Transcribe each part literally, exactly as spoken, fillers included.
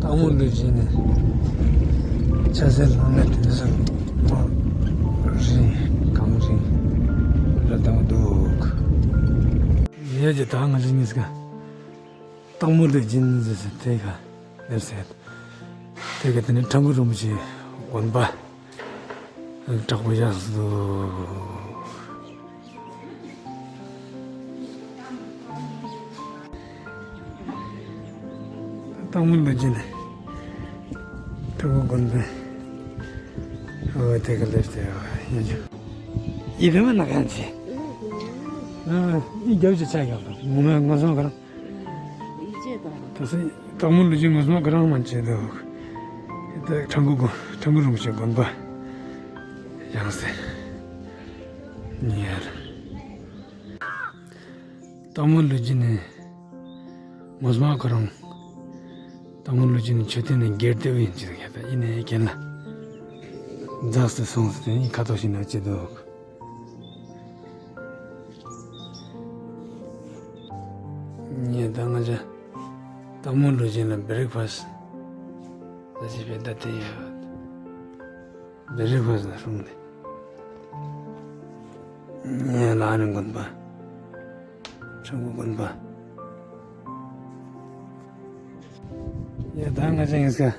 སྟག་མོ་ལུས་སྦྱིན་ནས་ཆ་ཚང་ལངས་ནས་དེ་ཚོ་མོ་རིང་གང་རིང་ལ་བཏང་འདུག་ཡོད་ཀྱི། ད་ང་ཚོ་གཉིས་ཀ་སྟག་མོ་ལུས་སྦྱིན་ཟེར་ཟེར་དེ་ག་སླེབས་ཟེར། དེ་ག་དེ་ནི་ཁྲ་འགུ་རིན་པོ་ཆེའི་དགོན་པ། དྲག་པོ་བཞག་སུ་འདུག་སྟག་མོ་ལུས་སྦྱིན་ནས་ཁྲ་འགུ་དགོན་པའི་འོ་དེ་ག་སླེབས་ཏེ་ཡོད་ཀྱི། ཡིད་རེ་བ་ན་གང་བྱེད། ཨ་ཡིད་རྒྱབ་ཀྱི་ཆ་ཡག་ལ་ངོ་མ་ངོ་སོང་ག་རང་། ད་སེ་སྟག་མོ་ལུས་སྦྱིན་ངོ་མ་ག་རང་མ་བྱེད་དོ། ད་ཁྲ་འགུ་དགོན། ཁྲ་འགུ་རིན་པོ་ཆེ་དགོན་པ་ཡང་སེ་ཉེར། སྟག་མོ་ལུས་སྦྱིན་ནི་ངོ་མ་ཁོ་རང་། སྟག་མོ་ལུས་སྦྱིན་ནི་མཆོད་རྟེན་ནི་སྒེར་སྡེ་བ་ཡིན་གྱི་རེད། ད་ཡིན་ནའི་རྐྱེན་ལ་འཛག་སེ་སོང་སེ་དེ་ཡིན་ཁ་ཐོག་ཞིག་ན་བྱེད་དོ། ངས་ད་ང་ཅག་སྟག་མོ་ལུས་སྦྱིན་ལ་བྷེ་རེག་ཕ་སི་ལ་བྱེད་པའི་ད་དེ་ཡོད། བྷེ་རེག་ཕ་སི་ལ་སྲུང་ནས། ངས་ལ་ནི་དགོན་པ། ཁྲ་འགུ་དགོན་པ། ཡ་ད་ང་ཅག་ཡིན་ས།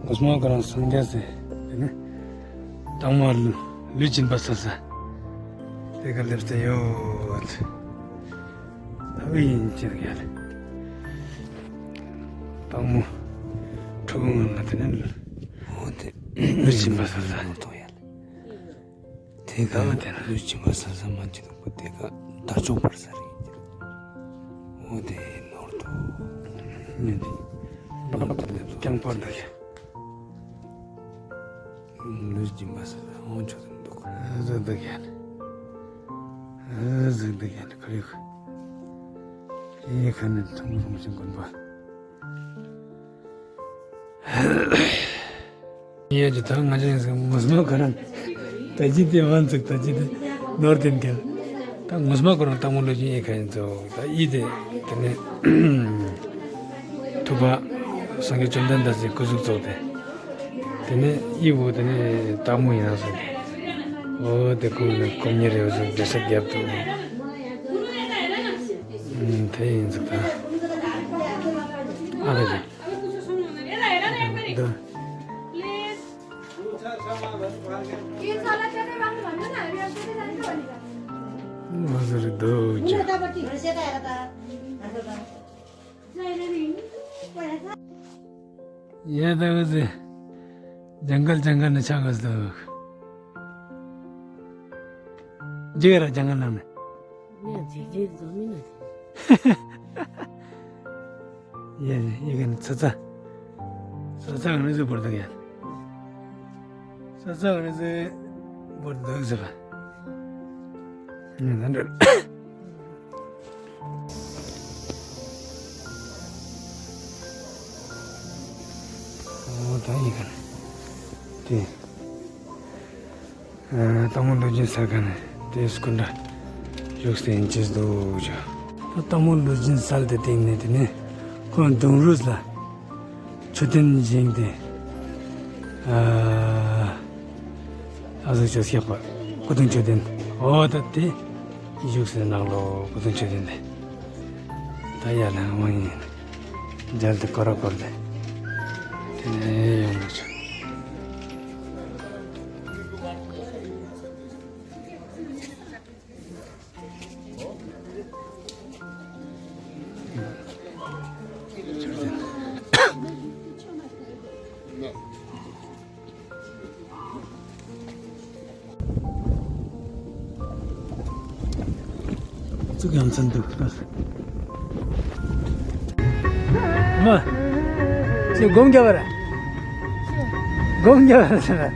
ངོ་མ་ཁོ་རང་སངས་རྒྱས་ཟེར། དེ་ནི་སྟག་མོ་ལུས་སྦྱིན་པ་སལ་ས་དེ་ག་སླེབས་ཏེ་ཡོད། ད་བི་ཡིན་ཅེར་ཡ་ལེ། སྟག་མོ་ཁྲ་འགུ་ངམ་ལ་དེ་ནི་འོ་དེ་ལུས་སྦྱིན་པ་སལ་ས་ནོར་ཐོག་ཡ་ལེ། དེ་ག་ལུས་སྦྱིན་པ་སལ་ས་མ་ཅི་འདུག་པ་དེ་ག་དར་ལྕོག་འབར་ས་རེད། འོ་དེ་ནོར་ཐོག་ཉན་དེ་རྐྱང་པར་འདུག་ཡ། ལུས་སྦྱིན་པ་སལ་ས་འོ་ཆོག་ཏུ་འདུག་ཨ་ཟིག་འདུག་ཡ་ནི། ཨ་ཟིག་འདུག་ཡ་ནི་ཁ་ཡོད། ཡེ་ཁ་ནི་ཐུང་ཐུང་ཞིག་དགོན་པ། ཡོད་ཀྱི། ད་ང་ཅག་ཡིན་ས་ངོ་མ་ཁོ་རང་ད་ཅི་དེ་བན་ཚུགས་ད་ཅི་དེ་ནོར་དེ་འདྲ། ད་ངོ་མ་ཁོ་རང་སྟག་མོ་ལུས་སྦྱིན་ཡེ་ཁ་ཡིན་ཚོ། ད་ཡི་དེ་དེ་ནས་ཐུབ་པ་སངས་རྒྱས་བཅོམ་ལྡན་འདས་ཀྱི་སྐུ་གཟུགས་ཚོགས་ཏེ། དེ་ནས་ཡི་བོ་དེ་ནས་སྟག་མོ་ཡིན་ན་ཟེར་ཏེ། འོ་དེ་ཁོ་ནས་སྐུ་མཉེ་རེ་བ་ཟེར་བདེ་ས་རྒྱབ་ཏུ། དེ་ཡིན་ཚུགས་ད། ཨ་ལེ་ལེ། འདི། ང་ཚོ་རེ་འདུག་ཅེ། ཡ་ད་ག་ཟེ། ཇང་གལ་ཇང་གལ་ནས་ཆགས་ག་ཟེ་འདུག་ཇི་ག་ར་ཇང་གལ་ནང་ནས། ཡ་ཡ་ག་ནི་ཚ་ཚ། ཚ་ཚ་ག་ནི་ཟེ་བོར་འདུག་ཡ། ཚ་ཚ་ག་ནི་ཟེ་བོར་འདུག་ཟེ་བ། ཡ་ད་འདྲ། འོ་ད་ཡི་ག་ནི། དེ། སྟག་མོ་ལུས་སྦྱིན་སལ་མཁན་དེ་སྐུ་འདྲ་བཞུགས་སེ་ཡིན་ཅེས་འདུག་ཅོ། ད་སྟག་མོ་ལུས་སྦྱིན་སལ་ཏེ་སྟེང་ནས་དེ་ནས་ཁོང་གདུང་རུས་ལ་མཆོད་རྟེན་བཞེངས་ཏེ། ཨ་ཨ་ཟུག་ཅོ་སྐྱག་པ་སྐུ་གདུང་མཆོད་རྟེན། འོ་ད་དེ་བཞུགས་སེ་ནང་ལོ་སྐུ་གདུང་མཆོད་རྟེན་དེ། ད་ཡར་ལ་དབང་ཡིན། མཇལ་ཏེ་སྐོར་ར་སྐོར་ཏེ། དེ་ནས་ཡོང་ལ་ཆོག་ཙུག་ཡང་ཚན་འདུག་མ། ཅི་སྒོམ་རྒྱབ་པ་ར། སྒོམ་རྒྱབ་པ་ར་ཟེར་ན།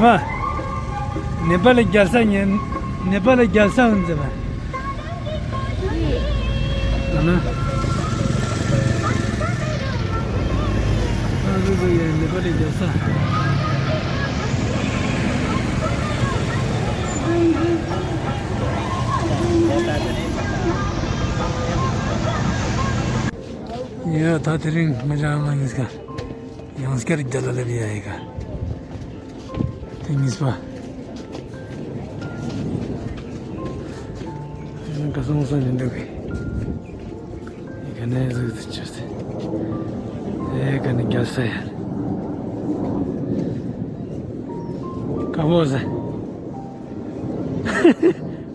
མ། ནེ་པ་ལི་རྒྱལ་ས་ཉན། ནེ་པ་ལི་རྒྱལ་ས་འོན་ཟེར་མ། ཨ་ན། ཨ་རུ་རུ་ཡ་ནེ་པ་ལི་རྒྱལ་ས། ཡ་ད་དེ་རིང་ང་ཅག་ཨ་མ་གཉིས་ཀ་ཡང་སྐྱར་རྒྱ་ལ་སླེབས་ཡ་ཡི་ག་དེ་གཉིས་པ། དེ་རིང་ག་སོང་སོང་མི་འདུག་གི་ཡི་ག་ནས་ཟིག་ཏུ་ཆུ་སེ། ཨེ་ག་ནས་རྒྱལ་ས་ཡ། ག་བོ་ཟེ།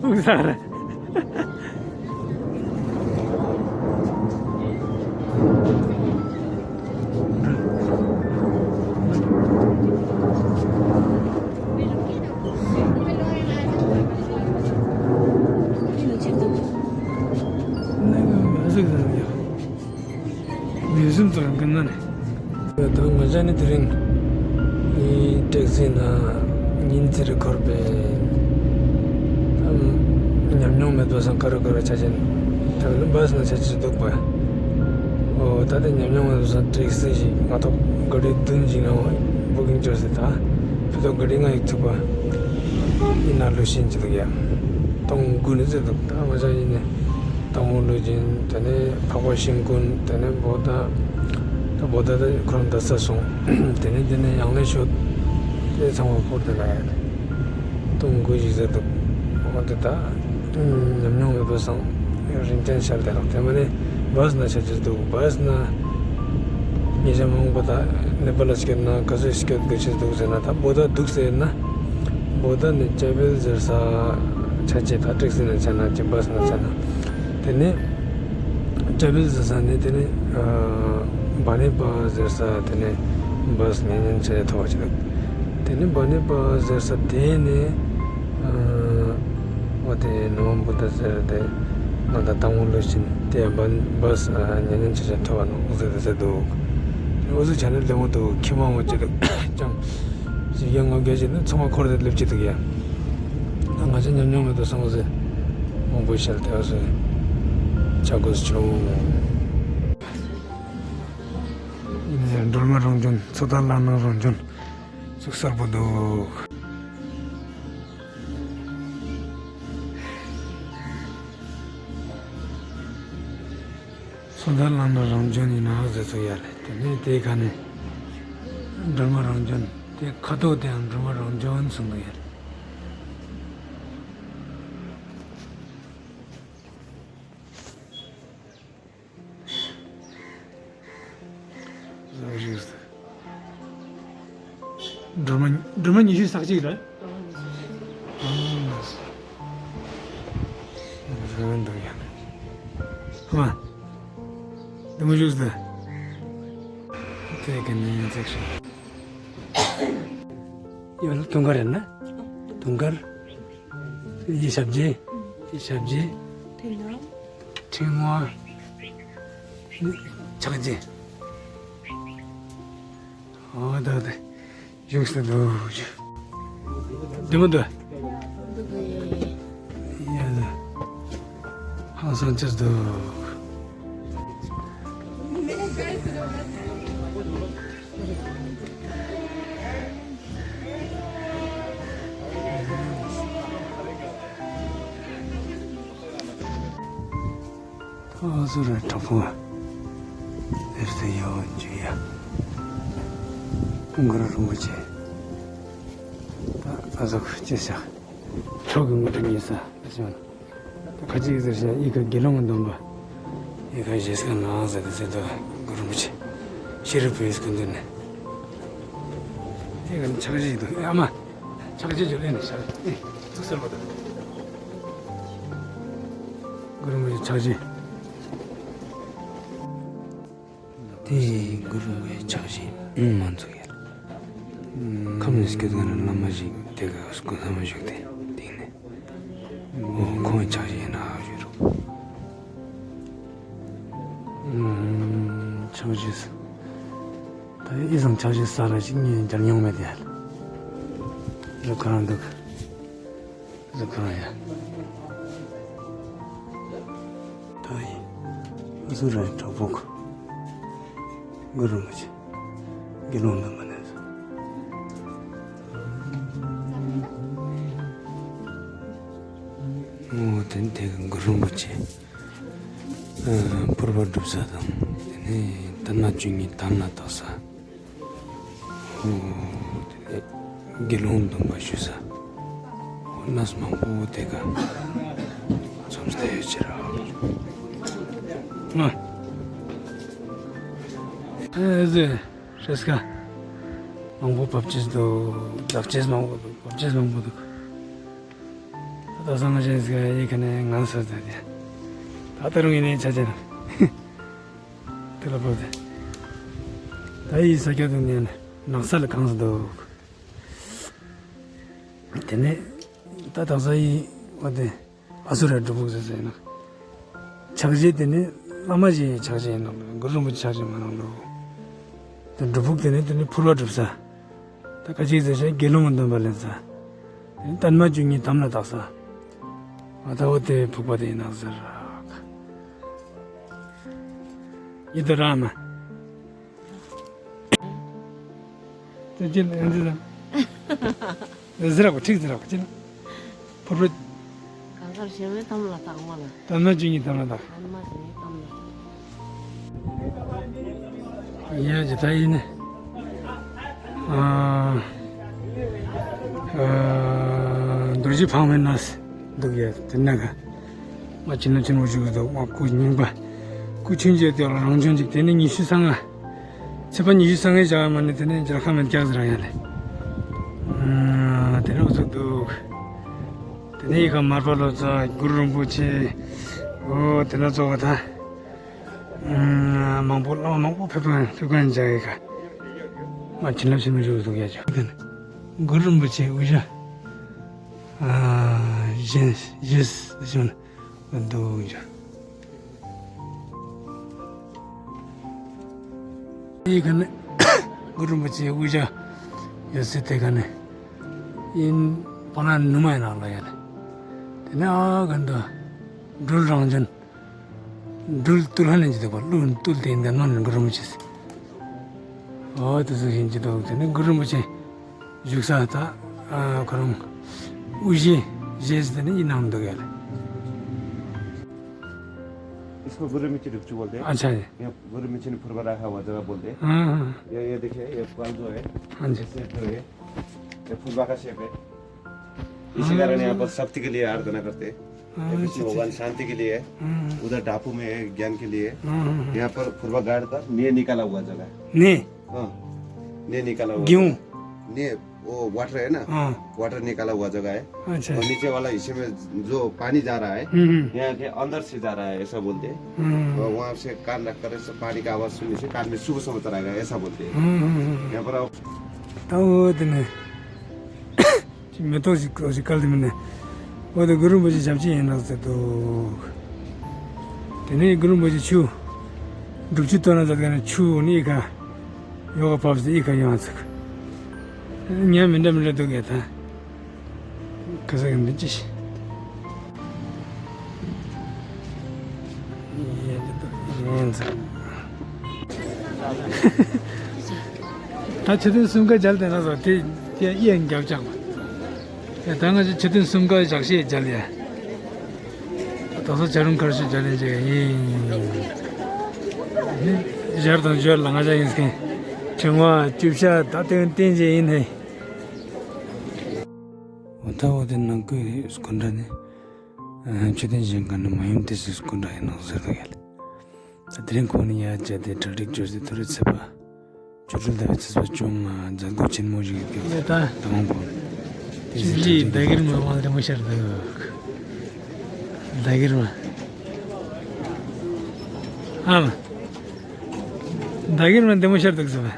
ཨུ་ཟ་ར། མུ་ཟིམ་ཙམ་གི་ནང་ནས། ད་ང་ཅག་ནི་དེ་རིང་ཨི་ཊེག་སི་ནང་ཉིན་ཙི་རེ་འཁོར་པས། ཨམ། ཉམས་མྱོང་མེད་པ་སང་ཀ་རུ་ཀ་རུ་ཆ་ཅན། ད་ལམ་བཱས་ནང་ཆ་ཅན་འདུག་པ། ཨོ་ད་ལྟ་ཉམས་མྱོང་མེད་པ་སང་ཊེག་སི་ཞིག་མ་གཏོགས་ག་རི་བདུན་ཞིག་ནང་བུ་ཀིང་བྱོས་ཟེར། ད་ཕུ་ཐོག་ག་རི་ལྔ་ཡིག་ཚུགས་པ་ཡིན་ན་ལུ་ཤིན་ཅི་འདུག་ཡ། སྟོང་དགུ་ནི་ཟེར་འདུག་ད་ང་ཅག་ཡིན་ནི། སྟག་མོ་ཀླུ་ཆེན། དེ་ནས་འཕགས་པ་ཤིང་ཀུན། དེ་ནས་བོ་ད། ད་བོ་ད་ད་ཁོ་རང་ད་ས་སོང་། དེ་ནས་དེ་ནས་ཡང་ལེ་ཤོད། དེ་ཚང་མ་སྐོར་དེ་ལ་ཡ་དེ་སྟོང་དགུ་ཞིག་ཟེར་འདུག་འོ་དེ་ད་ཉམས་མྱོང་མེད་པ་སང་རིན་ཅན་ཤལ་དེ་རག་དེ་མ་ནས་བཱས་ན་ཆ་ཅི་འདུག་བཱས་ན་ཉེ་ཆར་མང་པོ་ད་ནེ་པ་ལ་སྐྱོད་ན་ག་ཚོད་སྐྱོད་དགོས་ཆེ་འདུག་ཟེར་ན། ད་བོ་ད་འདུག་ཟེར་ན་བོ་ད་ནས་ཅ་བེལ་ཟེར་ས་ཆ་ཅི་ད་ཊེག་སི་ནས་ཆ་ན་ཅི་བཱས་ན་ཆ་ན། དེ་ནས་ཀྲ་བིལ་ཟེར་ས་ནས་དེ་ནས་ཨ་བ་ནི་པ་ཟེར་ས་དེ་ནས་བཱས་ཉན་ཉན་བྱས་ཐོབ་པ་ཅིག་འདུག་དེ་ནས་བ་ནི་པ་ཟེར་ས་དེ་ནས་ཨ་འོ་དེ་ནུ་མ་བུ་ད་ཟེར་དེ་ང་ད་སྟག་མོ་ཀླུ་ཆེན་དེ་བ་བཱས་ཨ་ཉན་ཉན་བྱས་བྱས་ཐོབ་པ་ནོ་ཟེར་དེ་ཟེར་འདུག་འོ་ཟེར་བྱས་ནས་ལེ་མོ་འདུག་ཁྱི་མང་བོ་ཅིག་འདུག་ཅང་། བཞི་བརྒྱ་ལྔ་བརྒྱ་ཅིག་ནི་ཚང་མ་འཁོར་ཏེ་སླེབས་ཀྱི་འདུག་ཡ། ད་ང་ཚོ་ཉམས་མྱོང་མེད་དུ་སོང་ཟེར། མང་པོ་ཞལ་ཏེ་བ་ཟེར། ཆ་གོས་བྱུང་། ཡིན་ནའི་སྒྲོལ་མ་རང་བྱོན། མཚོ་རྟ་བླ་ན་རང་བྱོན་ཚུགས་གསར་པོ་འདུག་མཚོ་རྟ་བླ་ན་རང་བྱོན་ཡིན་ན་ཟེར་ཚུགས་ཡ་རེད། དེ་ནས་དེའི་ཁ་ནས་སྒྲོལ་མ་རང་བྱོན། དེ་ཁ་ཐོག་དེའང་སྒྲོལ་མ་རང་བྱོན་གསུངས་འདུག་ཡ་རེད། སྒྲོལ་མ་སྒྲོལ་མ་ཉི་ཤུ་རྩ་གཅིག་རེད། ཨ་མ། འདི་མོ་བཞུགས་ཟེར། དེ་ག་ནས་ཡང་ཚེགས་ཤིག་ཡོད་ལ་དུང་དཀར་རེད་ན། དུང་དཀར། ཡི་ཞབས་རྗེས། ཡི་ཞབས་རྗེས། ཕྲེང་བ། ཕྲེང་བ། ཕྱག་རྗེས། ཨོ་ད་དེ་བཞུགས་སུ་འདུག་འདི་མོ་འདུག་ཡ་ད་ཧང་སང་ཅིག་འདུག་ཨ་ཟུ་ར་གྲོགས་པོ། དེར་དུ་ཡོད་འཇུ་ཡ། གུང་དཀར་རིན་པོ་ཆེ། ད་ཨ་ཟུག་ཅི་བྱ། ཁྱོད་ཀྱི་ངོ་དེ་ཉེ་ས་ད་བྱུང་། ད་ཁ་ཅིག་ཟེར་བྱ་ཡི་ག་དགེ་སློང་གི་སྡོམ་པ། ཡི་ག་བཞེས་ཀ་ནང་ཟེར་དུ་ཟེར་དུ་གུ་རུ་རིན་པོ་ཆེ། ཤེས་རིག་བུ་ཡིས་ཀུན་འདུས་ནས། ཡི་ག་ནི་ཕྱག་བཞེས་ཡི་དུ་ཨ་མ། ཕྱག་རྗེས་ཀྱི་ལན་ནས་བཞག་ཨེ། ཐུགས་གསལ་པོ་དང་། གུ་རུ་མོའི་ཕྱག་རྗེས། དེ་གུ་རུ་མོའི་ཕྱག་རྗེས་མང་ཚོགས་ཡར། ཁམས་ནས་སྐྱོད་མཁན་བླ་མ་ཞིག་དེ་ག་སྐུ་བླ་མ་བཞུགས་ཏེ་དེང་ནས། ཨོ་ཁོང་ཕྱག་རྗེས་ན་ཞུ་རུ། ཕྱག་རྗེས། ད་ཨི་ཙམ་ཕྱག་རྗེས་ས་ར་ཞིག་ངས་མཇལ་མྱོང་མེད་དེ། རི་ཁ་རང་འདུག་རི་ཁ་རང་ཡ། ད་ཡིན། ཨ་ཟུ་རའི་གྲོགས་པོ་གུ་རུ་རིན་པོ་ཆེ། དགེ་སློང་རྣམ་པ་ནས་སོ། ཨོ་དེ་དེ་གི་གུ་རུ་རིན་པོ་ཆེ། ཨ་ཕུར་པ་སྒྲུབ་ས་དང་། དེ་ ནས་དར་མ་བཅུ་གཉིས་དམ་ལ་བཏགས་ས། ཨོ། དེ་ནས་དགེ་སློང་སྡོམ་པ་ཞུ་ས། ཨོ། གནས་མང་པོ་དེ་ག་མཚམས་བསྡད་ཡོད་ཅེས་ར། ཨ། ཨེ་ཟེ། རེས་ཀ་མང་པོ་བབས་ཅེས་འདུག་བབས་ཅེས་མང་པོ་འདུག་བབས་ཅེས་མང་པོ་འདུག་ད་ལྟ་སང་ཞེས་ཀ་ཡི་ག་ནས་ངང་སོ་ད་དེ། ད་ལྟ་རུང་ཡིན་ནའི་ཆ་ཅན། དེ་ལ་བབས་ཏེ། ད་ཡི་ས་སྐྱ་དུ་ནས་ནགས་ས་ལ་གང་སོ་འདུག་དེ་ནས་ད་དག་ས་ཡི་འོ་དེ། ཨ་སུ་ར་སྒྲུབ་ཕུག་ཟེར་ཟེར་ན། ཕྱག་རྗེས་དེ་ནི་བླ་མ་ཞིག་ཕྱག་རྗེས་ཡིན་ནོ། གུ་རུ་རིན་པོ་ཆེ་ཕྱག་རྗེས་མ་ནང་ལོ། དེ་སྒྲུབ་ཕུག་དེ་ནི་དེ་ནི་ཕུར་པ་སྒྲུབ་ས། ད་ཁ་ཅིག་ཟེར་བྱས་དགེ་སློང་གི་འདུན་པ་ལེན་ས། དེ་ནི་དར་མ་བཅུ་གཉིས་དམ་ལ་བཏགས་ས། ང་ད་འོ་དེ་ཕུག་པ་དེ་ཡིན་ནོ་ཟེར། ཡིད་དུ་ར་མ། དེ་ཅི་ལ་ཡང་འདི་དང་། ཟེར་ར་གོ་ཁྲིག་ཟེར་ར་གོ་ཅི་ལ། ཕུར་པ། གང་གར་ཞེ་མེད་དམ་ལ་བཏགས་མ་ལ། དམ་ལ་ཅི་ཉིད་དམ་ལ་བཏགས། དམ་ལ་ཅི་ཉིད་དམ་ལ་བཏགས། ཡ་ཇི་ད་ཡིན་ནི། ཨ། ཨ། རྡོ་རྗེ་འཕང་བའི་གནས་འདུག་ཡ་དེ་ན་ག་མ་བྱིན་རླབས་ཆེན་པོ་བཞུགས་འདུག་མ་སྐུ་རྙིང་པ། སྐུ་ཆུང་ཆུང་དེ་ལ་རང་བྱོན་ཅིག་དེ་ནས་ཉི་ཤུ་རྩ་ལྔ། ཚེས་པ་ཉི་ཤུ་རྩ་ལྔའི་ཞག་མ་ནས་དེ་ནས་འཇར་ཁ་མེད་རྒྱག་ཟེར་ཡ་ལེ། ཨ། དེ་ནས་འུ་ཚུགས་འདུག་དེ་ནས་ཡི་ག་མར་པ་ལོ་ཙཱ་གུ་རུ་རིན་པོ་ཆེ། འོ་དེ་ན་ཚོགས་པ་ད། ཨ། མང་པོ་བླ་མ་མང་པོ་ཕེབས་མཁན་ཕེབས་མཁན་ཞིག་ཡི་ག་མ་བྱིན་རླབས་ཆེན་པོ་བཞུགས་འདུག་ཡ་ཅག་གུ་རུ་རིན་པོ་ཆེ་དབུ་ཞྭ། ཨ། བཞེས་བཞེས་བཞེས་འདུག་ཡ། དེའི་ག་ནས་གུ་རུ་རིན་པོ་ཆེའི་དབུ་ཞྭ་ཡོད་ཚད་དེ་ག་ནས་ཡིན། པ་ན་ནུ་མ་ཡི་ནང་ལ་ཡོད་ནས། དེ་ནས་ཨ་ག་འདུག་སྦྲུལ་རང་བྱོན། སྦྲུལ་བཏུལ་ཧ་ལེན་གྱི་འདུག་པ་ཀླུ་བཏུལ་དེ་འདི་ནང་ནས་གུ་རུ་རིན་པོ་ཆེ། ཨོ་དེ་ཚོ་ཡིན་གྱི་འདུག་དེ་ནས་གུ་རུ་རིན་པོ་ཆེ། བཞུགས་ས་ད། ཨ། ཁོ་རང་དབུ་ཞྭ་བཞེས་ཟེར་ནས་ཡིན་ནང་འདུག་ཡ་ལེ། इसको गुरु मिट्टी डुबचू बोलते हैं। अच्छा जी। ये गुरु मिट्टी ने फुरबा रखा हुआ जगह बोलते हैं। हाँ, हाँ। ये, ये देखिए, ये फल जो है, हाँ जी। ये shape जो है, ये फुरबा का shape है। इसी हाँ। कारण यहाँ पर शक्ति के लिए आराधना करते हैं। हाँ, ये विष्णु अच्छा, भगवान अच्छा। शांति के लिए है। हाँ, हाँ। उधर डापू में है ज्ञान के लिए। हाँ, हाँ, हाँ। यहाँ पर फुरबा गाड़ कर ने निकाला हुआ जगह है। ने? हाँ, ने निकाला हुआ गेहूं? जगह। ने, वो water है ना, हाँ। Water निकाला हुआ जगह है। अच्छा। और नीचे वाला हिस्से में जो पानी जा रहा है, हम्म, हम्म। यहाँ के अंदर से जा रहा है, ऐसा बोलते हैं। हम्म। और वहाँ से कान रख कर ऐसे पानी का आवाज़ सुनने से कान में शुभ समाचार आएगा, ऐसा बोलते हैं। हम्म, हम्म, हम्म। यहाँ पर आओ। ད་འོ་དེ་ནས་མེ་ཏོག་ཞིག་ཀྲོ་ཞིག་བཀལ་དེ་མིན་ནས། འོ་དེ་གུ་རུ་རིན་པོ་ཆེ་ཞབས་ཕྱི་ཡིན་ནག་ཟེར་འདུག་དེ་ནས་གུ་རུ་རིན་པོ་ཆེ་ཆུ། སྒྲུབ་ཆུ་བཏོན་ན་ཟེར་ག་ནས་ཆུ་ནི་ཨི་ཁ། ཡོ་ག་བབས་སེ་ཨི་ཁ་ཡོང་ཚུགས། ཉ་མི་འདྲ་མི་འདྲ་འདུག་གས་ད། ཁ་ཟས་མི་ཅི་ཞིག་ད་ཆུ་ཐུན་གསུམ་ཀ་མཇལ་དེ་ན་ཟོ་དེ་དེ་གཡས་རྒྱབ་ཅག་པ། ད་ང་ཚོ་ཆུ་ཐུན་གསུམ་ཀ་ཞག་ཤས་མཇལ་ཡ། ད་ས་ཆ་རུང་ཁར་ཤུ་མཇལ་ཡ་ཅིག་ཡིན། ཞར་དང་ཞོར་ལ་ང་ཅག་ཡིན་སྐད། ཕྲེང་བ་བཅུ་བཤད་ད་དེ་བསྟན་བྱས་ཡིན་ཧེ། འོ་ད་འོ་དེ་ནང་ཁུལ་སྐུ་འདྲ་ནི། ཨ། མཆོད་རྟེན་གཞན་གང་ནས་མ་ཡོང་དེ་ཚོའི་སྐུ་འདྲ་ཡིན་ནོ་ཟེར་གི་ཡོད་ལ། ད་དེ་རིང་ཁོང་ནི་ཡར་བཅར་ཏེ་གྲ་སྒྲིག་བྱོས་ཏེ་ཐོ་རེ་ཚེས་པ། ཆོ་འཕྲུལ་ཟླ་བའི་ཚེས་པ་བཅོ་ལྔ་མཛད་སྒོ་ཆེན་མོ་ཞིག་ཡོད་ཀྱང་ད་དབང་པོ། དེ་ཚེ་གྲ་སྒྲིག་ཟླ་གིར་མ་མང་རིང་མོ་ཤར་འདུག་ཟླ་གིར་མ། ཨ་མ། ཟླ་གིར་མ་འདི་མོ་ཤར་འདུག་ཟེར་བ།